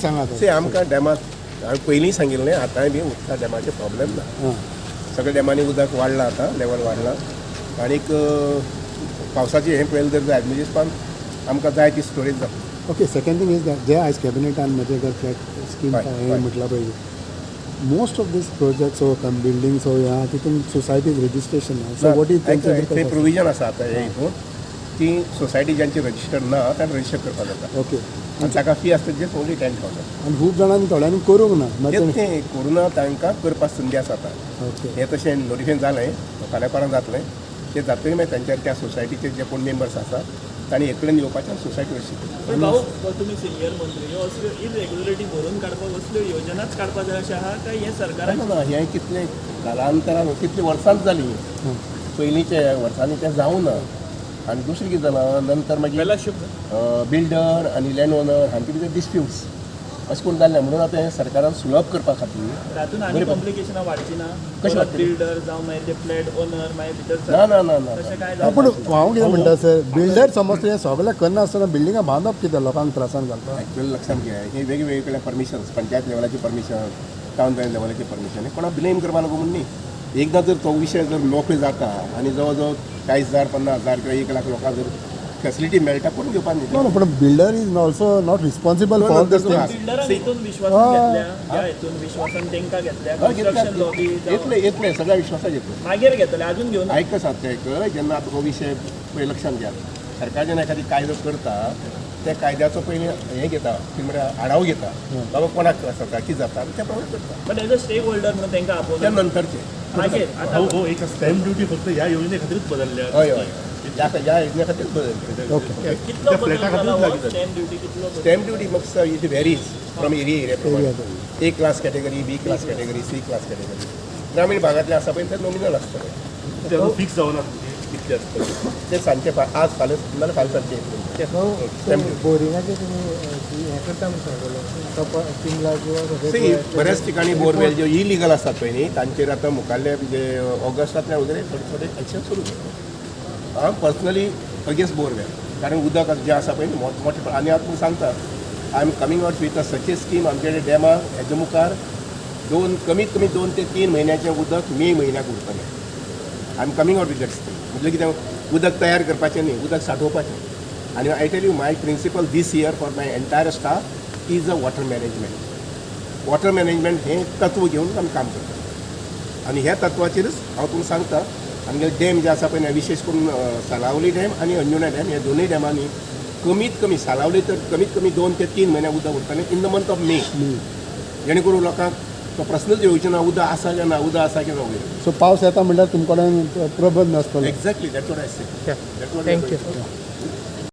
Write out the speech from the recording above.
सांगा सी, आमकां डॅमाक हांवें पयलीं सांगिल्लें, आतांय बी उदका डॅमाचे प्रॉब्लेम ना. सगळ्या डॅमांनी उदक वाडलां, आतां लेवल वाडलां. आनीक पावसाचें हें पळयलें जर जायत म्हणजे पण आमकां जाय ती स्टोरेज जाता. Okay, second thing is that जे आयज कॅबिनेटान म्हजें घर फ्लॅट स्कीम हें म्हटलां पळय, most of these projects or come buildings or ह्या तितून सोसायटीज रजिस्ट्रेशन ना. सो what is थंय प्रोविजन आसा आतां हे हितून की सोसायटी ज्यांची रजिस्टर ना तांकां रजिस्टर करपाक जाता आनी ताका फी आसता जस्ट ओन्ली 10,000. आनी खूब जाणांनी, थोड्यांनी करूंक ना मागीर. तें करूं ना, तांकां करपाक संदी आसा आतां. हें तशें नोटिफिकेशन जालें, फाल्यां परां जातलें. तें जातकीर मागीर तांच्या त्या सोसायटीचे जे कोण मेंबर्स आसा तांणी एकल्यान येवपाचें आनी सोसायटी रजिस्टर. पण भाऊ, तुमी सिनियर मंत्री, ह्यो असल्यो इरेग्युलरिटी भरून काडपाक असल्यो योजनाच काडपाक जाय अशें आहा काय हें सरकारान? ना ना, हें कितलें कालांतरान, कितले वर्सांच जालीं, पयलींच्या वर्सांनी तें जावं ना. आनी दुसरें कितें जालां नंतर मागीर बिल्डर आनी लँड ओनर हांचे भितर डिस्प्यूट्स अशें करून जाल्लें. म्हणून आतां हें सरकारान सुलभ करपा खातीर. तातूंत आनी कॉम्प्लिकेशनां वाडची ना? कशें वाडटलीं? बिल्डर जावं मागीर ते फ्लॅट ओनर मागीर भितर. ना ना ना ना. तशें काय ना, पूण हांव कितें म्हणटा सर, बिल्डर समज तुवें सगळें करना आसतना बिल्डिंगां बांदप कितें लोकांक त्रासान घालपाक? ॲक्च्युअली लक्षात घे, हे वेगवेगळे कडल्यान परमिशन्स, पंचायत लेवलाची परमिशन, टावन प्लॅन लेवलाची परमिशन, हे कोणाक ब्लेम करपा नको म्हूण न्ही. एकदां जर तो विशय जर मोकळे जाता आनी जवळ जवळ 40,000, 50,000 किंवा 1 लाख लोकांक जर फॅसिलिटी मेळटा, करून घेवपा न्ही. नो, पूण builder is also not responsible No, for no, these that's not. Things. बिल्डरान हितून विश्वासान घेतल्या, ह्या हितून विश्वासान तांकां घेतल्या, कन्स्ट्रक्शन लॉबी? येतले, येतले, सगळ्या विश्वासात येतले. मागीर घेतले, अजून घेवन आयक सांगता, एक जेन्ना आतां हो विशय पळय, लक्षांत घेयात, सरकार जेन्ना एखादी कायदो करता, त्या कायद्याचो पयलीं हें घेता, कितें म्हणल्यार आढावो घेता, बाबा कोणाक त्रास जाता, कितें जाता, आनी त्या प्रमाणे करता. But as a stake holder म्हणून तांकां त्या आपोवना? नंतरचे. मागीर आतां हो हो, एक स्टॅम्प ड्युटी फक्त ह्या योजने खातीरच बदलल्या. हय हय, ह्या ह्या योजने खातीर बदलले. कितलो त्या बदल फ्लॅटा जाला खातीरच हो? लागू जाता. स्टॅम्प ड्युटी कितलो बदल? Stamp duty mug it varies from area area प्रमाणे. Area. A class category, B class category, C class category. ग्रामीण भागातले आसा पळय, ते नॉमिनल आसतले. ते अजून फिक्स जावना कितले आसतले. ते सांजचे, आज फाल्यां नाल्यार फाल्यां सांजचे स्टॅम्प ड्युटी. बोरिंगाचे तुम्ही हें करता म्हूण सांगलें, चिंबला किंवा सी, बऱ्याच ठिकाणी बोरवेल जे इलिगल असतात पळय न्ही, तांचेर आतां मुखाल्ले म्हणजे ऑगस्टांतल्यान वगैरे थोडे थोडे एक्शन सुरू जाता. हांव पर्सनली अगेन्स्ट बोरवेल, कारण उदक जें आसा पळय न्ही मोठे. आनी हांव तुमकां सांगता, I am coming out with a such a scheme, आमचे कडेन डॅमा हेजे मुखार दोन, कमीत कमी 2 ते 3 म्हयन्याचें उदक मे म्हयन्याक उरतलें. I am coming out with that scheme. म्हणजे कितें, उदक तयार करपाचें न्ही, उदक सांठोवपाचें. आनी I tell you, my principle this year for my entire staff is a water management. Water management हें तत्व घेवन आमी काम करतात आनी ह्या तत्वाचेरच हांव तुमकां सांगता, आमगे डॅम जे आसा पळय न्ही, विशेश करून सालावली डॅम आनी अंजुणा डॅम, ह्या दोनूय डॅमांनी कमीत कमी, सालावली तर कमीत कमी 2 ते 3 म्हयने उदक उरतलें in the month of May, जेणे करून लोकांक तो प्रस्नच येवचो ना, उदक आसा काय ना, उदक आसा काय ना वगैरे. सो पावस येता म्हणल्यार तुमचे कडेन प्रबंध आसतलो. Exactly, that's what I say. Thank you.